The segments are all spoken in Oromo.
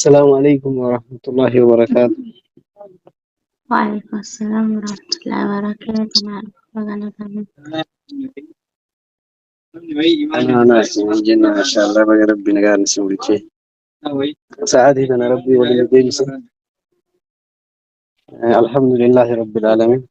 Assalaamu alaikum warahmatullahi wabarakaatu. Waalaikum assalam warahmatullahi wabarakatuh. Maal baga nagaan. Ana isin jenna, mashallah, baga rabbi nagaan isin bulchee. Sa'aatii kana rabbi waliin deebise. Alhamdulillahi rabbil alamin.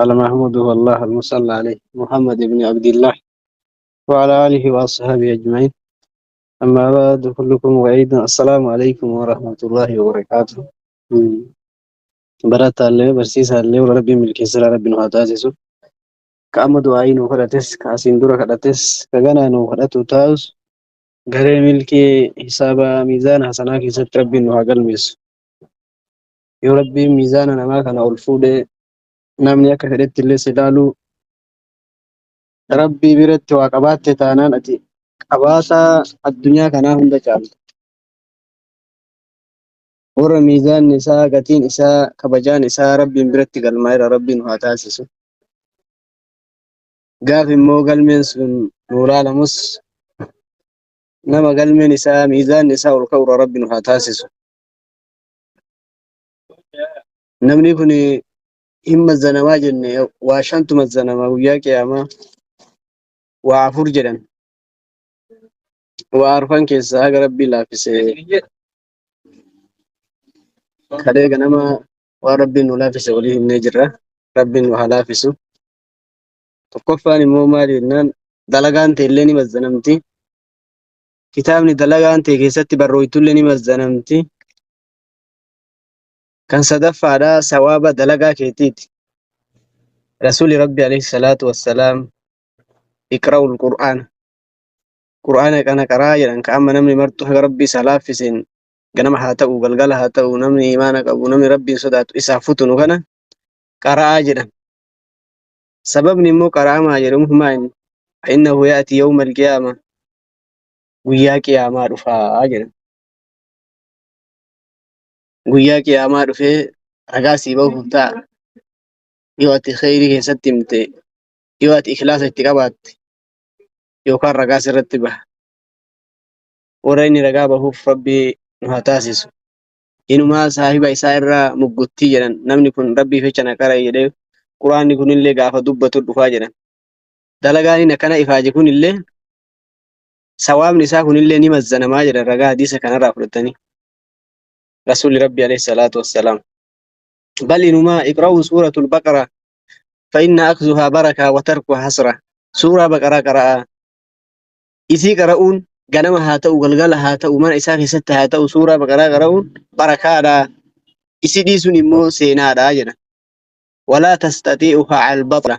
Al-mahmudu wallah al-musalla alayhi Muhammad ibn Abdillah wa ala alihi wa ashabihi ajma'in. Amma ba'du, kullukum wa'iidun. Assalaamu alaikum warahmatullahi wabarakaatuh. Barataallee barsiisaallee warra rabbiin milkeessira rabbi nu haa taasisu. Ka amma du'aayii nuu kadhates, ka asiin dura kadhates, ka ganaa nuu kadhatu taa'us, garee milkii hisaaba miizaana hasanaa keessatti rabbiin nu haa galmeessu. Yoo rabbiin miizaana namaa kana ol fuudhee, namni akka fedhetti illee si ilaaluu, rabbii biratti waa qabaatte taanaan ati qabaataa addunyaa kanaa hunda caalta. Warra miizaanni isaa, gatiin isaa, kabajaan isaa rabbiin biratti galmaa'eera rabbiin nu haa taasisu. Gaaf immoo galmeen sun nuu laalamus, nama galmeen isaa, miizaanni isaa ol ka'urra rabbi nu haa taasisu. Namni kun hin mazzanamaa jenne, waa shantu mazzanama guyyaa qiyaamaa, waa afur jedhan. Waa arfan keessaa haga rabbii laaffise kalee ganama waan rabbiin nu laaffise walii himnee jirra. Rabbiin nu haa laaffisu. Tokkoffaan immoo maali jennaan, dalagaan ta'e illee ni mazzanamti. Kitaabni dalagaan ta'e keessatti barrooytullee ni mazzanamti. Kan sadaffaadha sawaaba dalagaa keetiiti. Rasuuli Rabbi alayhi salaatu wassalaam iqra'ul Qur'aana. Qur'aana kana qaraa jedhan, ka amma namni martu haga Rabbi isaa laaffiseen ganama haa ta'u, galgala haa ta'u, namni imaana qabu, namni Rabbiin sodaatu isaaf futunu kana qara'aa jedhan. Sababni immoo qara'amaa jedhamu maa inni? Innahu ya'ti yawma al-qiyaama, guyyaa qiyaamaa dhufaa jedhan. Guyyaa qiyaamaa dhufee ragaa sii bahuuf ta'a. Yoo ati kheyrii keessatti himte, yoo ati ikhlaasa itti qabaatte, yookaan ragaa sirratti baha. Warra inni ragaa bahuuf rabbi nu haa taasisu. Inumaa saahiba isaa irraa mugguttii jedhan, namni kun rabbiif jecha na qara'e jedhee, quraanni kunillee gaafa dubbatu dhufaa jedhan. Dalagaan inni akkana ifaaje kunillee, sawaabni isaa kunillee ni mazzanamaa jedhan, ragaa hadiisa kanarraa fudhatanii. Rasuulli Rabbi alayhi salaatu wassalaam. Bal inumaa iqra'uu suuratul baqara fa inna akzuhaa barakaa wa tarkuhaa hasra. Suuraa baqaraa qara'aa. Isii qara'uun ganama haa ta'u, galgala haa ta'u, mana isaa keessatti haa ta'u, suuraa baqaraa qara'uun barakaadha. Isii dhiisuun immoo seenaadha jedha. Walaa tastaxii'uhaa al-baxla.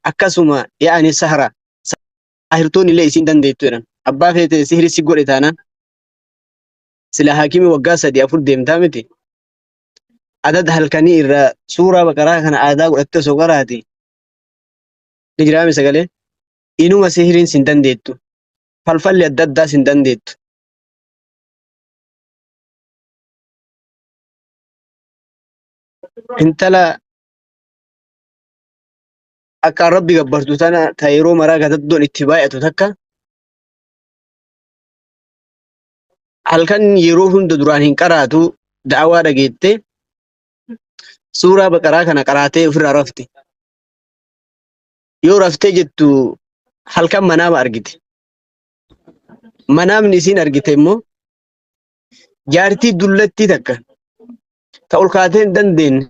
Akkasuma yaa'ani sahara. Saahirtoonni illee isiin dandeettu jedhan. Abbaa feete sihri si godhe taanaan sila haakimii waggaa 3 4 deemtaa miti. Adada halkanii irraa suuraa baqaraa kana aadaa godhattee osoo qaraati. Ni jiraame sagalee. Inuma sihiriin sin dandeettu. Falfalli adda addaa sin dandeettu. Intala akkaan rabbi gabbartu tana ta yeroo maraa gadaddoon itti baay'atu takka halkan yeroo hunda duraan hin qaraatu, da'awaa dhageette suuraa baqaraa kana qaraatee ofirraa rafte. Yoo raftee jettu halkan manaama argite. Manaamni isiin argite immoo jaartii dullattii takka ta ol kaatee hin dandeenye,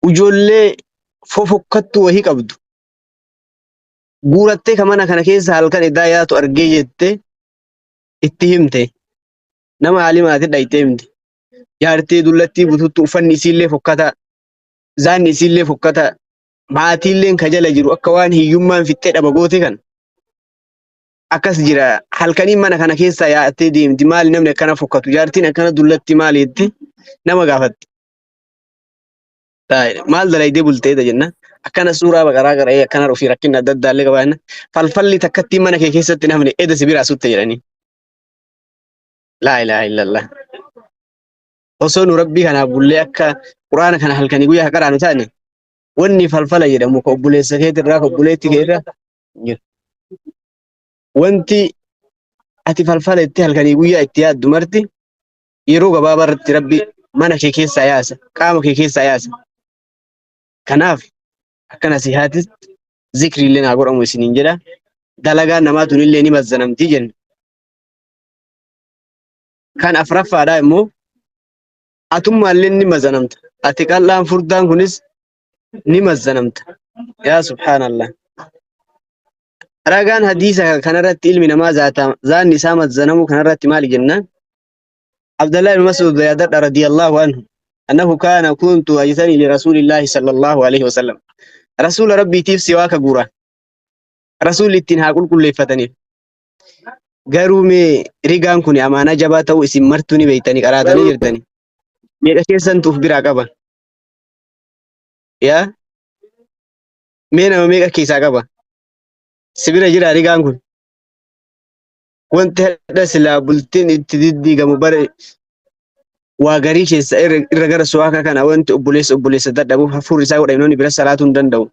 ijoollee fofokkattuu wahii qabdu guurattee ka mana kana keessa halkan edaa yaatu argee jette itti himte. Nama haalimaati dhayxee himte. Jaartii dullattii bututtu, uffanni isiillee fokkataa, zaanni isiillee fokkataa, maatiilleen ka jala jiru akka waan hiyyummaan fixxee dhaba goote kan akkas jira, halkaniin mana kana keessa yaa'attee deemti, maali namni akkana fokkatu, jaartiin akkana dullatti maali jette nama gaafatte. Maal dalaydee bulteeta jenna. Akkana suuraa baqaraa qara'ee akkana ofii rakkinna adda addaa illee qabaa jenna. Falfalli takkattiin mana kee keessatti hin hafne, eda si biraa sutte jedhanii. Laa ilaaha illallah. Osoo nu rabbii kanaaf bullee akka quraana kana halkanii guyyaa qaraanu taane, wanni falfala jedhamu ka obboleessa keetirraa, ka obboleetti keetirraa hin jiru. Wanti Ati falfala itti halkanii guyyaa itti yaaddu marti yeroo gabaabaa irratti Rabbi mana kee keessaa yaasa, qaama kee keessaa yaasa. Kanaaf akka nasihaattis zikriillee naa godhamu isiniin jedha. Dalagaan namaa tunillee ni mazzanamti jenna. Kan afraffaadhaa immoo atummaallee ni mazzanamta. Ati qal'aan furdaan kunis ni mazzanamta. Yaa subhaanallah. Ragaan hadiisa kanarratti ilmi namaa zaanni isaa mazzanamuu kanarratti maali jennaan? Abdallah ibn Mas'ud yaadadha radiyallahu anhu annahu kaana kuntu ajtani li rasuulillahi sallallahu alaihi wasallam. Rasuula Rabbiitiif siwaaka guura. Rasuulli ittiin haa qulqulleeffataniif. Garuu mee rigaan kun amaanaa jabaa ta'uu isin martuu ni beektanii qaraatanii jirtani. Meeqa keessantu of biraa qaba? Yaa mee nama meeqa keessaa qaba? Si bira jira rigaan kun. Wanti hadha silaa bultiin itti diddiigamu bara waa garii keessa irra gara suwaaka kana wanti obboleessa obboleessa dadhabuuf hafuurri isaa godhame namni bira salaatuu hin danda'u.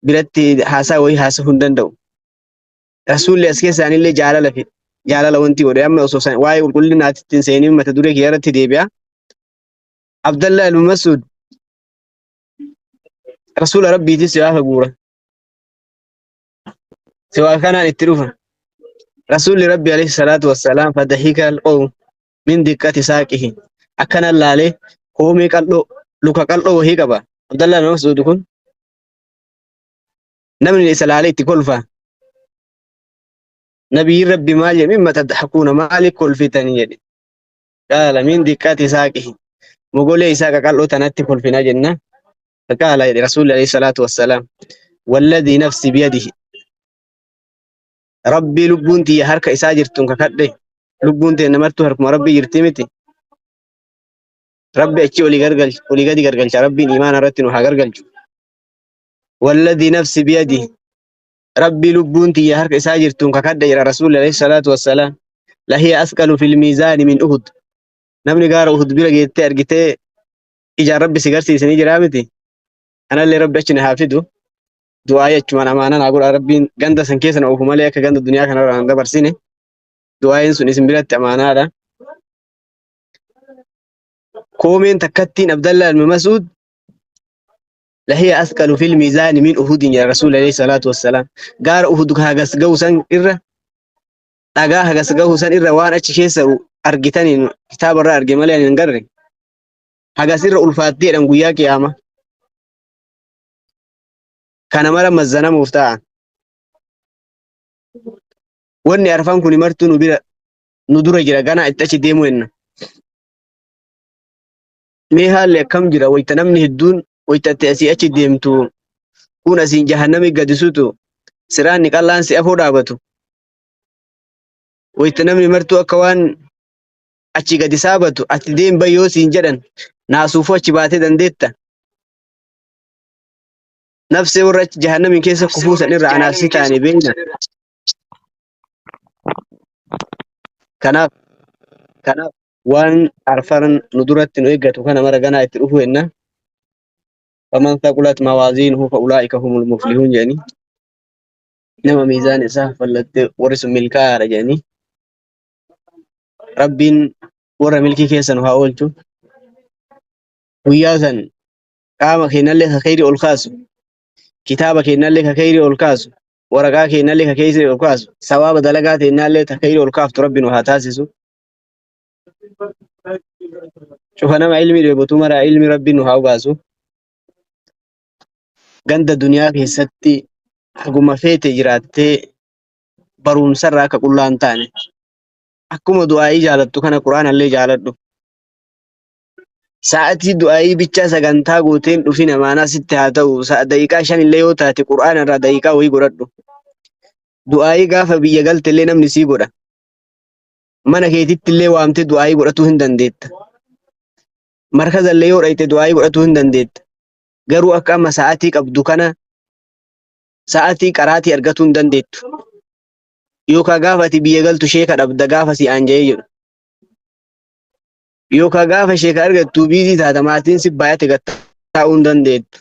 Biratti haasaa wayii haasa'uu hin danda'u. Rasuulli as keessaan illee jaalala fi jaalala wanti godhe amma osoo waa'ee qulqullinaatti hin seeniin mata duree kiyya irratti deebi'a. Abdallah ilma Mas'ud Rasuula Rabbiitis siwaaka guura. Siwaaka kanaan itti dhufa. Rasuulli Rabbi alayhi salaatu wassalaam fadahika alqawm min diqqati saaqihi. Akkana laalee koomee qal'oo luka qal'oo wahii qaba. Abdallah ilma Mas'ud kun namni isa laalee itti kolfa. Nabiyyiin Rabbi maal jedhe mimma tadhakuuna maaliif kolfitanii jedhe. Qaala min diqqati saaqihi. Mogolee isaa qaqal'oo tanatti kolfina jenna. Faqaala jedhe Rasuulli alayhi salaatu wassalaam. Walladii nafsi biyadihi. Rabbii lubbuun tiyya harka isaa jirtuun kakadhe. Lubbuun teenna martuu harkuma Rabbii jirti miti. Rabbi achi olii gargalcha olii gadi gargalcha Rabbiin imaana irratti nu haa gargalchu. Walladii nafsi biyadihi. Rabbii lubbuun tiyya harka isaa jirtuun kakadhe jedha Rasuulli alayhi salaatu wassalaam. Lahiya asqalu fil miizaani min Uhud. Namni gaara Uhud bira geettee argitee ijaan Rabbi si garsiise ni jiraa miti. Anallee Rabbi achi na haa fidu. Du'aayii achumaan amaanaa naa godha Rabbiin ganda san keessa na oofu malee akka ganda duniyaa kanarraa hin dabarsine. Du'aayiin sun isin biratti amaanaadha. Koomeen takkattiin Abdallaa ilma Mas'uud lahiya asqalu fil miizaani min Uhudin jedha Rasuulli alayhi salaatu wassalaam. Gaara Uhud hagas ga'u san irra dhagaa hagas gahu san irra waan achi keessa argitaniin kitaaba irraa arge malee ani hin garre. Hagas irra ulfaatti jedhan guyyaa qiyaama. Kana mara mazzanamuuf ta'a. Wanni arfan kun martuu nu bira nu dura jira ganaa itti achi deemuu henna. Mee haalli akkam jira wayta namni hedduun wayta itti asii achi deemtu kun asiin jahannami gadi sutu siraanni qal'aan si afoo dhaabatu wayta namni martuu akka waan achi gadi saabatu ati deem bahi yoo siin jedhan naasuufuu achi baatee dandeetta. Nafsee warra achi jahannamiin keessa kufuu san irra anaaf si taane beekna. Kanaaf kanaaf waan arfan nu duratti nu eeggatu kana mara ganaa itti dhufuu henna. Faman thaqulat mawaaziinuhu fa ulaa'ika humul muflihuun jedhanii nama miizaan isaa fallattee warri sun milkaa'aadha jedhanii Rabbiin warra milkii keessa nu haa oolchu. Guyyaa san qaama keenyallee ka kheyrii ol kaasu, kitaaba keenyallee ka kheyrii ol kaasu, waraqaa keenyallee ka kheyrii ol kaasu, sawaaba dalagaa teennaallee ta kheyrii ol kaaftu Rabbi nu haa taasisu. Cufa nama ilmi dheebotu mara ilmi Rabbi nu haa obaasu. Ganda duniyaa keessatti haguma feete jiraattee barumsarraa akka qullaa hin taane. Akkuma du'aa'ii jaalattu kana Qur'aanallee jaaladhu. Sa'atii du'aa'ii bichaa sagantaa gooteen dhufin amaanaa sitti haa ta'u. Daqiiqaa shan illee yoo taate Qur'aana irraa daqiiqaa wayii godhadhu. Du'aa'ii gaafa biyya galte illee namni sii godha. Mana keetitti illee waamtee du'aa'ii godhatuu hin dandeetta. Markaza illee yoo dhayxe du'aa'ii godhatuu hin dandeetta. Garuu akka amma sa'atii qabdu kana sa'atii qaraatii argatuu hin dandeettu. Yookaan gaafa ati biyya galtu sheeka dhabda gaafa si aanja'ee jedhu. Yookaan gaafa sheeka argattu biizii taata maatiin si baay'ate gad taa'uu hin dandeettu.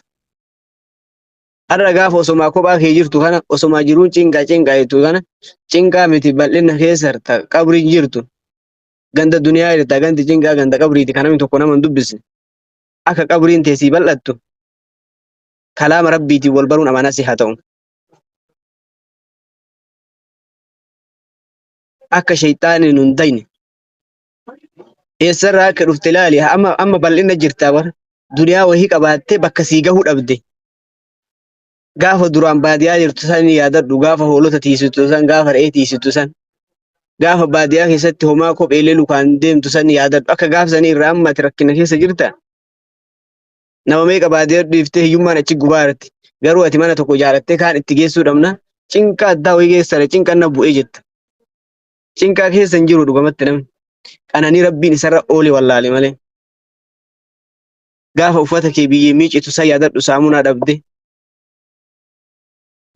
Har'a gaafa osomaa kophaa kee jirtu kana osomaa jiruun cinqaa cinqaa jettu kana cinqaa miti bal'ina keessa jirta qabriin jirtu ganda duniyaa jirta gandi cinqaa ganda qabriiti kan namni tokko nama hin dubbisne akka qabriin tee sii bal'attu kalaama rabbiitiin wal baruun amaanaa si haa ta'u. Akka shayxaanni nun dayne eessarraa akka dhufte ilaali amma amma bal'ina jirta bara duniyaa wahii qabaattee bakka sii gahuu dhabde. Gaafa duraan baadiyaa jirtu san yaadadhu gaafa hoolota tiisitu san gaafa re'ee tiisitu san gaafa baadiyaa keessatti homaa kopheelee lukaan deemtu san yaadadhu akka gaaf sanii irraa amma ati rakkina keessa jirta. Nama meeqa baadiyaa dhiiftee hiyyummaan achi gubaa jirti. Garuu ati mana tokko ijaarattee kaan itti geessuu dhabna cinqa addaa wayii keessara cinqan na bu'ee jetta. Cinqaa keessa hin jiru dhugamatti namni. Qananii rabbiin isarra oole wallaale malee. Gaafa uffata kee biyyee miicitu san yaadadhu saamunaa dhabde.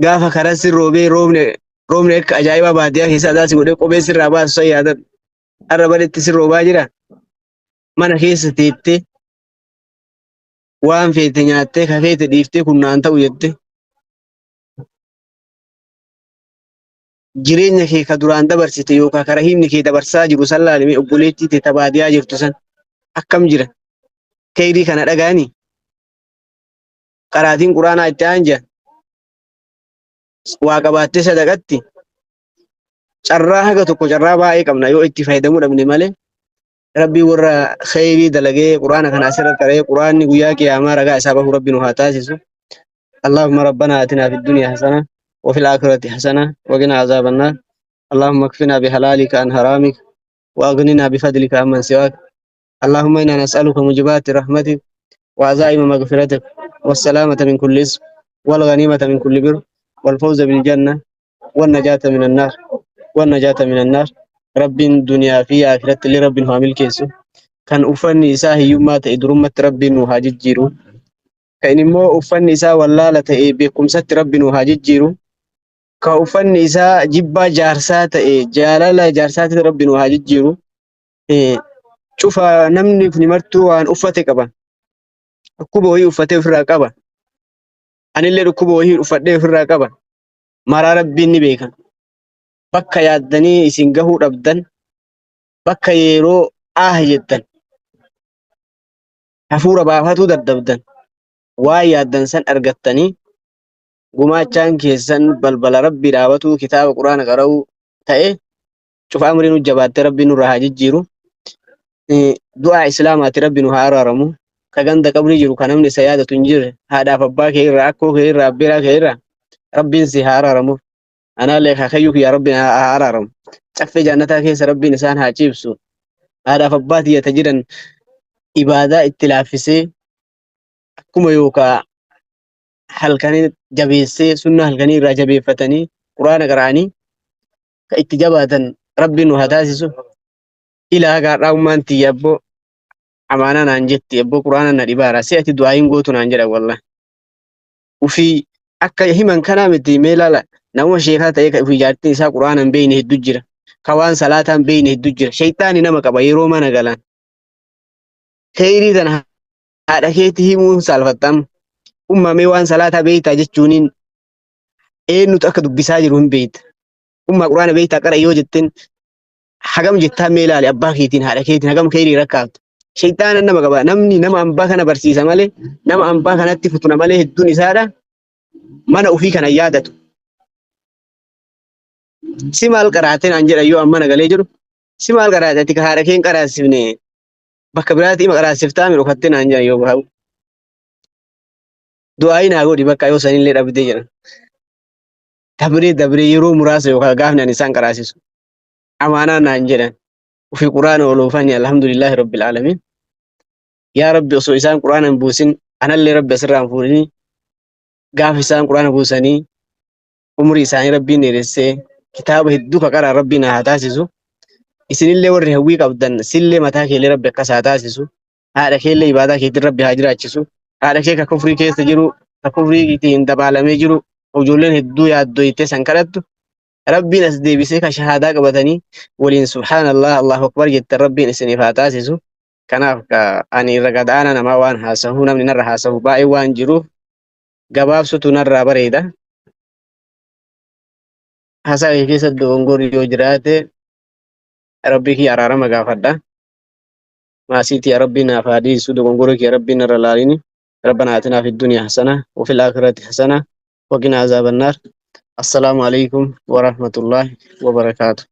Gaafa karaa si roobee roobni roobni akka ajaa'ibaa baadiyyaa keessaa adaa si godhee kophee sirraa baasu san yaadadhu. Har'a baritti si roobaa jira. Mana keessa teettee waan feete nyaattee ka feete dhiiftee kun naan ta'u jette. Jireenya kee ka duraan dabarsite yookaan ka rahiimni kee dabarsaa jiru san laalime obboleettii tee ta baadiyaa jirtu san akkam jira. Keyrii kana dhagaani qaraatiin quraanaa itti aanja waa qabaattee sadaqatti carraa haga tokko carraa baay'ee qabna yoo itti fayyadamuu dhabne malee rabbii warra kheyrii dalagee quraana kana asirra qaree quraanni guyyaa qiyaamaa ragaa isaa bahu rabbi nu haa taasisu. اللهم ربنا آتنا في الدنيا حسنة وفي الآخرة حسنة وقنا عذاب النار. اللهم اكفنا بحلالك عن حرامك وأغننا بفضلك عمن سواك. اللهم إنا نسألك موجبات رحمتك وعزائم مغفرتك والسلامة من كل اسم والغنيمة من كل بر والفوز بالجنة والنجاة من النار والنجاة من النار. رب دنيا في آخرة لرب هامل كيسو كان أفني إساه يوما تأدرمت رب haa jijjiiru. Kan immoo uffanni isaa wallaala ta'e beekumsatti rabbi nu haa jijjiiru. Ka uffanni isaa jibbaa jaarsaa ta'e jaalala jaarsaatti rabbi nu haa jijjiiru. Cufa namni kun martuu waan uffate qaba. Dhukkuba wayii uffatee ofirraa qaba. Anillee dhukkuba wayii uffadhee ofirraa qaba. Maraa rabbiin ni beeka. Bakka yaaddanii isin gahuu dhabdan bakka yeroo ah jettan hafuura baafatuu dadhabdan waan yaaddan san argattanii gumaachaan keessan balbala rabbii dhaabatuu kitaaba quraana qara'uu ta'e cufa amrii nu jabaattee rabbi nurraa haa jijjiiru. Du'aa islaamaati rabbi nu haa araaramu. Ka ganda qabrii jiru ka namni isa yaadatu hin jirre haadhaaf abbaa kee irraa akkoo kee irraa abbeeraa kee irraa rabbiin si haa araaramu. Anaallee kaakayyuu kiyyaa rabbiin haa araaramu. Caffee jannataa keessa rabbiin isaan haa ciibsu. Haadhaaf abbaa tiyyata jiran ibaadaa itti laaffisee akkuma yookaa halkanii jabeessee sunna halkanii irraa jabeeffatanii quraana qara'anii ka itti jabaatan rabbiin nu haa taasisu. Ilaa gaadhaa ummaan tiyya abboo amaanaa naan jetti abboo quraana na dhibaara si ati du'aayin gootu naan jedha wallah. Ufii akka himan kanaa miti mee laala nama sheekaa ta'ee ka ufii jaartiin isaa quraana hin beekne hedduu jira. Ka waan salaataa hin beekne hedduu jira. Shayxaani nama qaba yeroo mana galan. Kheyrii tana haadha keetti himuun saalfattam. Ummaa mee waan salaataa beektaa jechuuniin eenyutu akka dubbisaa jiru hin beekta. Ummaa quraana beektaa qara yoo jetteen hagam jettaa mee ilaali abbaa keetiin haadha keetiin hagam kheyrii rakkaafta. Shayxaana nama qaba. Namni nama ambaa kana barsiisa malee nama ambaa kanatti futuna malee hedduun isaadha mana ofii kana yaadatu. Si maal qaraatee naan jedha yoo amma galee jiru. Si maal qaraate ati ka haadha kee hin qaraasifne bakka biraatti ima qaraasiftaa mi dhokattee naan jedha yoo bahu. Du'aayi naa godhi bakka yoo sanillee dhabdee jedhan. Dabree dabree yeroo muraasa yookaan gaafni ani isaan qaraasisu. Amaanaa naan jedhan. Ufii quraana oloofani alhamdulillahi rabbil aalamiin. Yaa rabbi osoo isaan quraana hin buusin anallee rabbi asirraa hin fuudhini gaafa isaan quraana buusanii umrii isaanii rabbiin dheeressee kitaaba hedduu ka qaraan rabbiin haa taasisu. Isinillee warri hawwii qabdan sillee mataa keellee rabbi akkas haa taasisu. Haadha keellee ibaadaa keetiin rabbi haa jiraachisu. Haadha kee ka kufrii keessa jiru ka kufriitiin dabaalamee jiru ijoolleen hedduu yaaddoytee san kadhattu rabbiin as deebisee ka shahaadaa qabatanii waliin subhaanallah allahu akbar jettan rabbiin isiniif haa taasisu. Kanaaf ka ani irra gadaana namaa waan haasahu namni narra haasahu baay'ee waan jiruuf Gabaabsutu narraa bareeda. Haasaa kee keessatti dogongorri yoo jiraate Rabbii kiyya araarama gaafadha. Maasii tiyya Rabbii naaf haa dhiisu, dogongora kiyya Rabbiin narra laalini. ربنا آتنا في الدنيا حسنة وفي الآخرة حسنة وقنا عذاب النار. السلام عليكم ورحمة الله وبركاته.